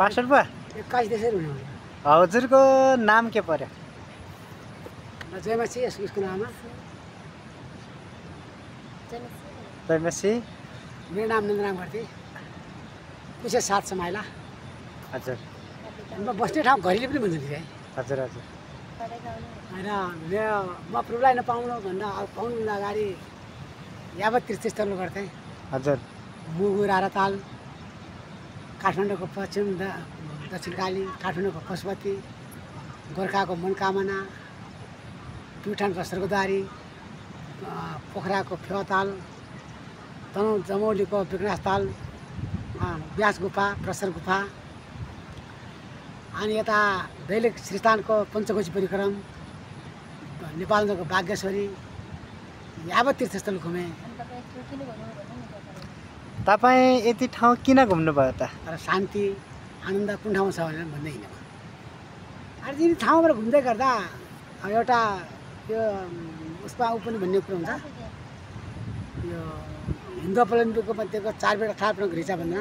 Pastor बुवा 21 त्यसरी हुनु हजुरको नाम के पर्यो? जयमसी यसको नाममा जयमसी। मेरो नाम नन्दराम घरती विशेष 7 समाइला। हजुर म बस्ने ठाउँ घरिले पनि भन्छ है। हजुर हजुर होइन म प्रभुलाई नपाउनु भन्दा पाउनु अगाडि यावत तीर्थस्थल गर्थेँ। हजुर मुगु राराताल, काठमाडौँको पश्चिम दक्षिणकाली, काठमाडौँको पशुपति, गोर्खाको मनकामना, प्युठानको स्वर्गद्वारी, पोखराको फेवाताल, तनहुँ जमौलीको विघ्नासताल, व्यास गुफा, प्रसर गुफा, अनि यता दैलेख श्रीस्थानको पञ्चकोशी परिक्रम, नेपालको बागेश्वरी, यावत तीर्थस्थल घुमेँ। तपाईँ यति ठाउँ किन घुम्नुभयो त? तर शान्ति आनन्द कुन ठाउँमा छ भनेर भन्दै हिँडेको। अरू यी ठाउँबाट घुम्दै गर्दा एउटा यो उसमा ऊ पनि भन्ने कुरो हुन्छ, यो हिन्दू अपलम्बीको मध्येको 4 बेटा 18 पटक घिचा भन्दा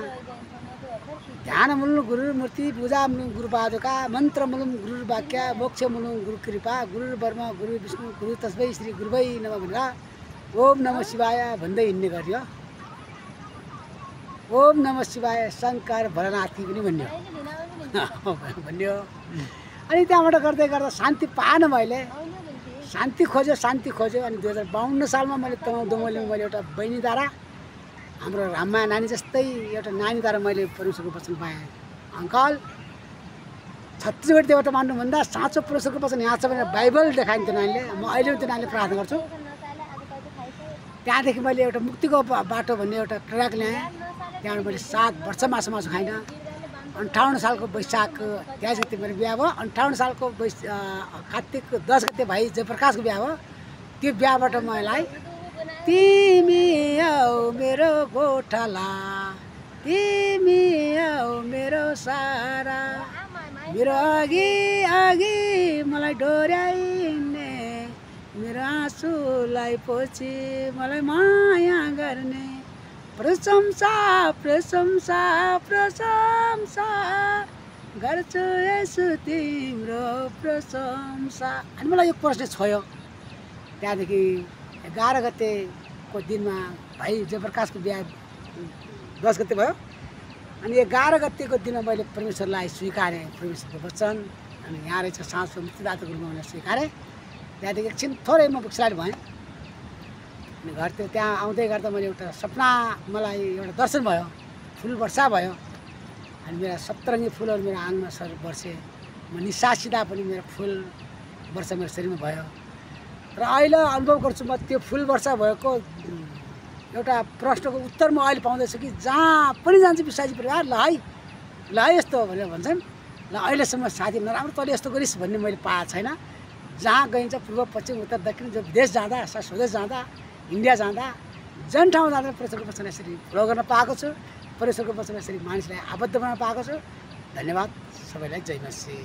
ध्यान मुलुङ गुरु मूर्ति, पूजा मुलुङ गुरु पादुका, मन्त्र मुलुङ गुरु वाक्य, मोक्ष मुलुङ गुरु कृपा, गुरु ब्रह्म गुरु विष्णु गुरु तस्मै श्री गुरुवै नमः भनेर ओम नमः शिवाय भन्दै हिँड्ने गरियो। ओम नमः शिवाय शङ्कर भोलानाथी पनि भन्यो भन्यो। अनि त्यहाँबाट गर्दै गर्दा शान्ति पाएन। मैले शान्ति खोज्यो अनि 2052 सालमा मैले तनहुँ दमोलीमा मैले एउटा बहिनीद्वारा, हाम्रो राममा नानी जस्तै एउटा नानीद्वारा मैले परमेश्वरको वचन पाएँ। अङ्कल छत्तीसगढी देवता मान्नुभन्दा साँचो परमेश्वरको वचन यहाँ छ भनेर बाइबल देखाइन् त्यो नानीले। म अहिले पनि त्यो नानीले प्रार्थना गर्छु। त्यहाँदेखि मैले एउटा मुक्तिको बाटो भन्ने एउटा ट्र्याक ल्याएँ। त्यहाँबाट मैले 7 वर्ष मासु खाइनँ। 58 सालको वैशाख 23 गते मेरो बिहा भयो। 58 सालको कार्तिक 10 गते भाइ जयप्रकाशको बिहा भयो। त्यो बिहाबाट मलाई तिमी आऊ मेरो गोठाला, तिमी आऊ मेरो सारा, मेरो अघि अघि मलाई डोर्याइने, मेरो आँसुलाई पोछि मलाई माया गर्ने, प्रशंसा प्रशंसा प्रशंसा गर्छु यसो तिम्रो प्रशंसा। अनि मलाई यो प्रश्न छोयो। त्यहाँदेखि 11 गतेको दिनमा भाइ जयप्रकाशको बिहा 10 गते भयो। अनि 11 गतेको दिनमा मैले परमेश्वरलाई स्वीकारेँ, परमेश्वरको वचन। अनि यहाँ रहेछ साँझको मृत्युदाता गुरुमा भनेर स्वीकारेँ। त्यहाँदेखि एकछिन थोरै म विश्राम भएँ। अनि घरतिर त्यहाँ आउँदै गर्दा मैले एउटा सपना, मलाई एउटा दर्शन भयो, फुल वर्षा भयो। अनि मेरा सप्तरङ्गी फुलहरू मेरो आँगमा सर बर्से। म निसासिँदा पनि मेरो फुल वर्षा मेरो शरीरमा भयो। र अहिले अनुभव गर्छु म त्यो फुल वर्षा भएको एउटा प्रश्नको उत्तर म अहिले पाउँदैछु कि जहाँ पनि जान्छ विश्वासी परिवार ल है यस्तो भनेर भन्छन्। ल अहिलेसम्म साथी नराम्रो तैँले यस्तो गरिस् भन्ने मैले पाएको छैन। जहाँ गइन्छ पूर्व पश्चिम उत्तर दक्षिण, जो विदेश जाँदा, स्वदेश जाँदा, इन्डिया जाँदा, जन ठाउँ जाँदा परमेश्वरको वचन यसरी फलो गर्न पाएको छु। परमेश्वरको वचन यसरी मानिसलाई आबद्ध बनाउन पाएको छु। धन्यवाद सबैलाई। जय मसी।